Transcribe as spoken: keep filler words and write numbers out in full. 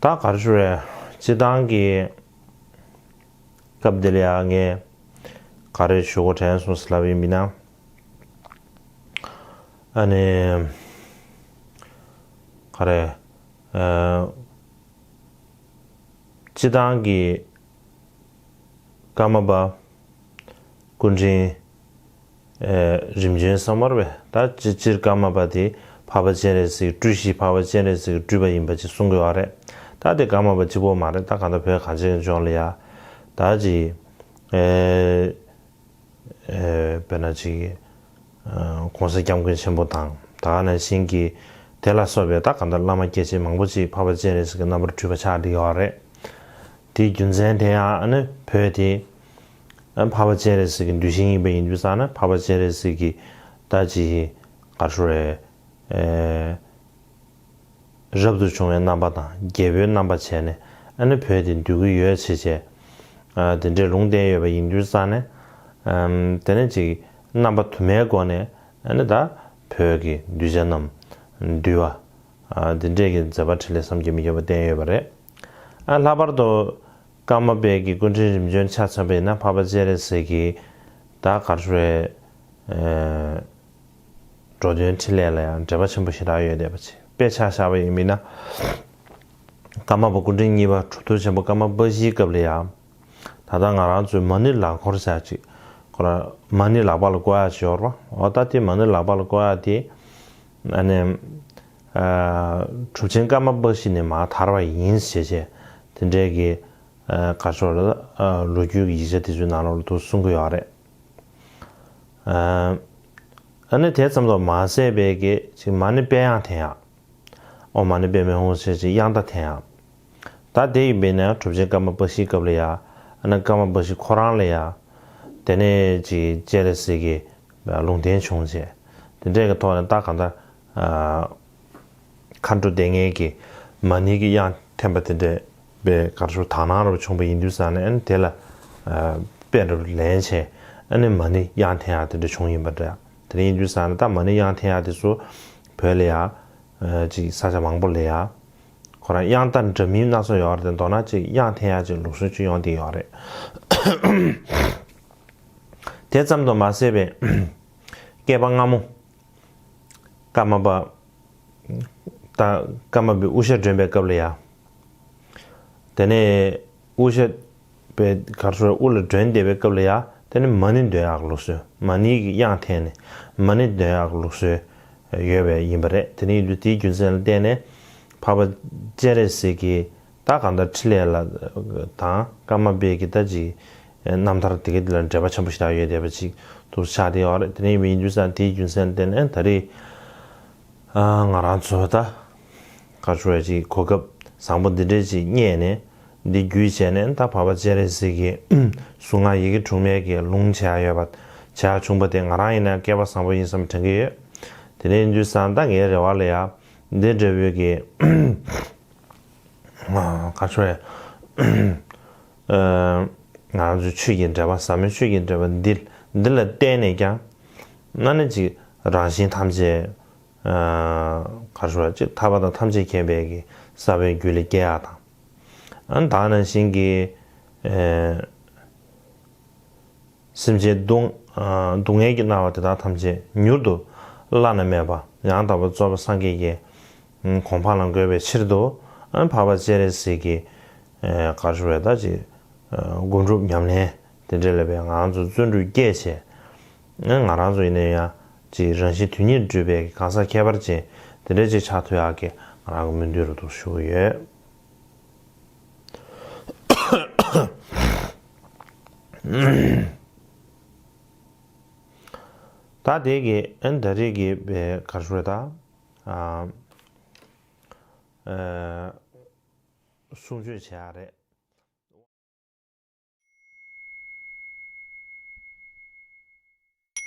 ད་ག་རེ་ཞུ་རེད། སྤྱིར་བཏང་གི་སྐབས་འདི་ལ་ཡང་ངས་ག་རེ་ཞུ་དགོས་དྲན་སོང་ཟེར་ལབ་ཡིན་པ་ཡིན་ན། ཨ་ནི་ག་རེ། ཨ། སྤྱིར་བཏང་གི་ཀརྨ་པ་སྐུ་ཕྲེང་ཨེ་རིམ་བྱོན་གསུམ་པ་རེད་པས། ད་སྤྱིར་སྤྱིར་ཀརྨ་པ་དེ་འཕགས་པ་སྤྱན་རས་གཟིགས་སྤྲུལ་གཞི་འཕགས་པ་སྤྱན་རས་གཟིགས་སྤྲུལ་པ་ཡིན་པ་ཅིག་གསུང་གི་ཡོད་རེད། ད་དེ་ཀརྨ་པ་གཅིག་པོ་མ་རེད། ད་གང་ལྟར་བོད་གངས་ཅན་གྱི་ལྗོངས་ལ་ཡ་ད་ཅིག་ཨེ་ཨེ་དཔེར་ན་ཅིག་ཨ་༸གོང་ས་༸སྐྱབས་མགོན་ཆེན་པོ་དང་ད་ག་ནང་བཞིན་གྱི་དེ་ལ་སོགས་པའི་ད་གང་ལྟར་བླ་མ་སྐྱེས་ཆེན་མང་པོ་ཅིག་འཕགས་པ་སྤྱན་རས་གཟིགས་ཀྱི་རྣམ་པར་སྤྲུལ་པ་ཆགས་བསྡད་ཡོད་རེད། དེའི་རྒྱུ་མཚན་དེ་ཡང་ཨ་ནི་བོད་དེ་ཨ་འཕགས་པ་སྤྱན་རས་གཟིགས་ཀྱི་གདུལ་ཞིང་ཡིན་པ་ཡིན་དུས་ཙང་ན། འཕགས་པ་སྤྱན་རས་གཟིགས་ཀྱི་ད་ཅི་ག་རེ་ཞུ་རེད། ཨེ་རབ་ཏུ་བྱུང་བའི་རྣམ་པ་དང་རྒྱལ་པོའི་རྣམ་པ་བྱས་ནས་ཨ་ནི་བོད་དེ་འདུལ་གྱི་ཡོད་ཅེས་བྱས། ཨ་དེ་འདྲའི་ལུང་བསྟན་ཡོད་པ་ཡིན་དུས་ཙང་ནས། ཨམ་དེ་ནས་ཅིག་རྣམ་པ་དུ་མའི་སྒོ་ནས་ཨ་ནི་ད་བོད་ཀྱི་གདུལ་བྱ་རྣམས་འདུལ་བ། ཨ་འདི་འདྲས་ཀྱི་མཛད་པ་འཕྲིན་ལས་བསམ་གྱིས་མི་ཁྱབ་པ་བསྟན་ཡོད་པ་རེད། ཨ་ལྷག་པར་དུ་ཀརྨ་པའི་གི་སྐུ་ཕྲེང་རིམ་བྱོན་ཆ་མཚོན་པ་ཡིན་ན། འཕགས་པ་སྤྱན་རས་གཟིགས་ཀྱི་ད་ག་རེ་ཞུ་རེད། ཨེ་འགྲོ་དོན་འཕྲིན་ལས་ལ་ཡང་འབྲེལ་བ་ཆེན་པོ་ཞེ་དྲག་ཡོད་བསྡད་པ་ཅིག་དཔེ་ཆ་བཞག་པ་ཡིན་མིན་ན། ཀརྨ་པ་སྐུ་ཕྲེང་གཉིས་པ་གྲུབ་ཐོབ་ཆེན་པོ་ཀརྨ་པ་བཞིའི་སྐབས་ལ་ཡང་། ད་ལྟ་ང་རང་ཚོའི་མ་ཎི་ལག་འཁོར་ཟེར་ཅིག་ཁོ་ར་མ་ཎི་ལག་པ་ལ་བཀོད་ཡག་ཅིག་ཡོད་རེད་པ། འོ་ད་དེ་མ་ཎི་ལག་པ་ལ་བཀོད་ཡག་དེ་ཨ་ནི་ཨ་གྲུབ་ཆེན་ཀརྨ་པ་བཞི་ནས་མར་དར་བ་ཡིན་ཞེས་བྱས། དེ་འདྲའི་གི་ཨ་ག་རེ་ཞུ་རེད། ཨ་ལོ་རྒྱུས་ཀྱི་ཡིག་ཆ་དེ་ཚོའི་ནང་ལོགས་ལ་འདུག་གསུང་གི་ཡོད་རེད། ཨ་ཨ་ནི་དེ་ཙམ་དུ་མ་ཟད་པའི་གི་ཅིག་མ་ཎི་དཔེ་དབྱངས་འཐེན་ཡག་ཨོཾ་མ་ཎི་པདྨེ་ཧཱུྃ་ཞེས་བྱས་དབྱངས་རྟ་འཐེན་ཡག་ད་དེ་ཡིན་པས་ན་གྲུབ་ཆེན་ཀརྨ་པ་བཞིའི་སྐབས་ལ་ཡ། ཨ་ནི་ཀརྨ་པ་བཞི་ཁོ་རང་ལ་ཡ། དེ་ནས་ཅིག་སྤྱན་རས་གཟིགས་ཀྱི་ལུང་བསྟན་བྱུང་བྱས། དེ་འདྲའི་གི་ཐོག་ནས་ད་གང་ལྟར་ཨ་མཁའ་འགྲོ་སྡེ་ལྔའི་གི་མ་ཎི་གི་དབྱངས་འཐེན་པ་དེ་འདྲའི་དཔེ་ག་རེ་ཞུ་དག་སྣང་རབ་བྱུང་བ་ཡིན་དུས་ཙང་ནས། ཨ་ནི་དེ་ལ་ཨ་དཔེ་འདྲ་ལེན་བྱས། ཨ་ནི་མ་ཎི་དབྱངས་འཐེན་ཡག་དེ་འདྲ་བྱུང་ཡིན་པ་འདྲ། དེ་འདྲ་ཡིན་དུས་ཙང་ནས་ད་མ་ཎི་དབྱངས་འཐེན་ཡག་དེ་ཚོ་བོད་ལ་ཡ། ཨ་ཅིག་ས་ཆ་མང་པོ་ལ་ཡ། ཁོ་རང་དབྱངས་རྟ་འདྲ་མིན་སྣ་ཚོགས་ཡོད་རེད་དེ། མདོར་ན་ཅིག་དབྱངས་འཐེན་ཡག་ཅིག་ལུགས་སྲོལ་ཅིག་ཡོང་བསྡད་ཡོད་རེད། དེ་ཙམ་དུ་མ་ཟད་པའི་བསྐལ་པ་སྔ་མོ་ཀརྨ་པ་ད་ཀརྨ་པའི་དབུ་ཞྭ་སྒྲོན་པའི་སྐབས་ལ་ཡ། དེ་ནས་དབུ་ཞྭ་པའི་ག་རེ་ཞུ་དབུ་ལ་སྒྲོན་བསྡད་པའི་སྐབས་ལ་ཡ། དེ་ནི་མ་ཎི་འདོན་ཡག་ལུགས་སྲོལ། མ་ཎི་གི་དབྱངས་འཐེན་ནས་མ་ཎི་འདོན་ཡག་ལུགས་སྲོལ་ཡོད་པ་ཡིན་པ་རེད། དེ་ནི་ཡིན་དུས་དེའི་རྒྱུ་མཚན་ལ་བརྟེན་ནས་འཕགས་པ་སྤྱན་རས་གཟིགས་ཀྱི་ད་གང་ལྟར་འཕྲིན་ལས་ལ་དང་ཀརྨ་པའི་གི་ད་ཅིག་རྣམ་ཐར་དེ་ག་དེ་ལ་འབྲེལ་བ་ཆེན་པོ་ཞེ་དྲག་ཡོད་བསྡད་པ་ཅིག་ཏུ་ཆགས་བསྡད་ཡོད་རེད། དེ་ནི་ཡིན་དུས་ཙང་དེའི་རྒྱུ་མཚན་ལ་བརྟེན་ནས་ད་རེས། ཨ་ང་རང་ཚོ་ད་ག་རེ་ཞུ་ཡ་ཅིག་གོ་སྐབས་བཟང་པོ་འདི་འདྲས་ཅིག་རྙེད་ནས། འདི་བརྒྱུད་བྱས་ནས་ད་འཕགས་པ་སྤྱན་རས་གཟིགས་ཀྱི་གཟུངས་སྔགས་ཡི་གེ་དྲུག་མའི་གི་ལུང་བྱས་ཡོད་པ། བྱས་བྱུང་པ་དེ་ང་རང་ཡིན་ན་སྐལ་པ་བཟང་པོ་ཡིན་བསམ་དྲན་གྱི་ཡོད། དེ་འདྲ་ཡིན་དུས་ཙང་ད་ངའི་རེ་བ་ལ་ཡ་འདི་འདྲ་བོའི་གི་ག་རེ་ཞུ་ཡ། ཨ་ང་རང་ཚོའི་ཆོས་ཀྱི་འབྲེལ་བ། ཟབ་མོའི་ཆོས་ཀྱི་འབྲེལ་བ་འདི་འདི་ལ་བརྟེན་ནས་ཀྱང་ཨ་ནི་ཅིག་རང་གཞན་ཐམས་ཅད། ཨ་ག་རེ་ཞུ་བ། ཅིག་ཐར་པ་དང་ཐམས་ཅད་མཁྱེན་པའི་གི་ས་བོན་རྒྱུད་ལ་སྐྱེ་ཡག་དང་། ཨ་ནི་ད་ག་ནང་བཞིན་གྱི་ཨ་སེམས་ཅན་སྡུག་ཨ་སྡུག་བསྔལ་གྱིས་མནར་བ་དེ་དག་ཐམས་ཅད་མྱུར་དུ་བླ་ན་མེད་པ་ཡང་དག་པར་རྫོགས་པའི་སངས་རྒྱས་ཀྱི་གོ་འཕང་ལ་འགོད་པའི་ཕྱིར་དུ། ཨ་ནི་འཕགས་པ་སྤྱན་རས་གཟིགས་ཀྱི་ཨ་ག་རེ་ཞུ་བ། ད་ཅིག་ཨ་སྒོམ་སྒྲུབ་ཉམས་ལེན་དེ་འདྲ་ལ་བའི་ང་རང་ཚོ་བརྩོན་འགྲུས་བསྐྱེད་བྱས། ཨ་ང་རང་ཚོ་ཡིན་ན་ཡང་ཅིག་རང་གཞན་དོན་གཉིས་འགྲུབ་པའི་གང་ཟག་ཁྱད་པར་ཅན་དེ་འདྲ་ཅིག་ཆགས་ཐུབ་ཡག་གི་ང་རང་གི་སྨོན་འདུན་རུ་འདུག་ཞུ་གི་ཡོད། ད་དེ་གི་ཨ་ནི་ད་རེས་ཀྱི་བའི་ག་རེ་ཞུ་རེད། ད་ཨ་ཨ་གསུང་ཆོས་བྱེད་ཡག་རེད།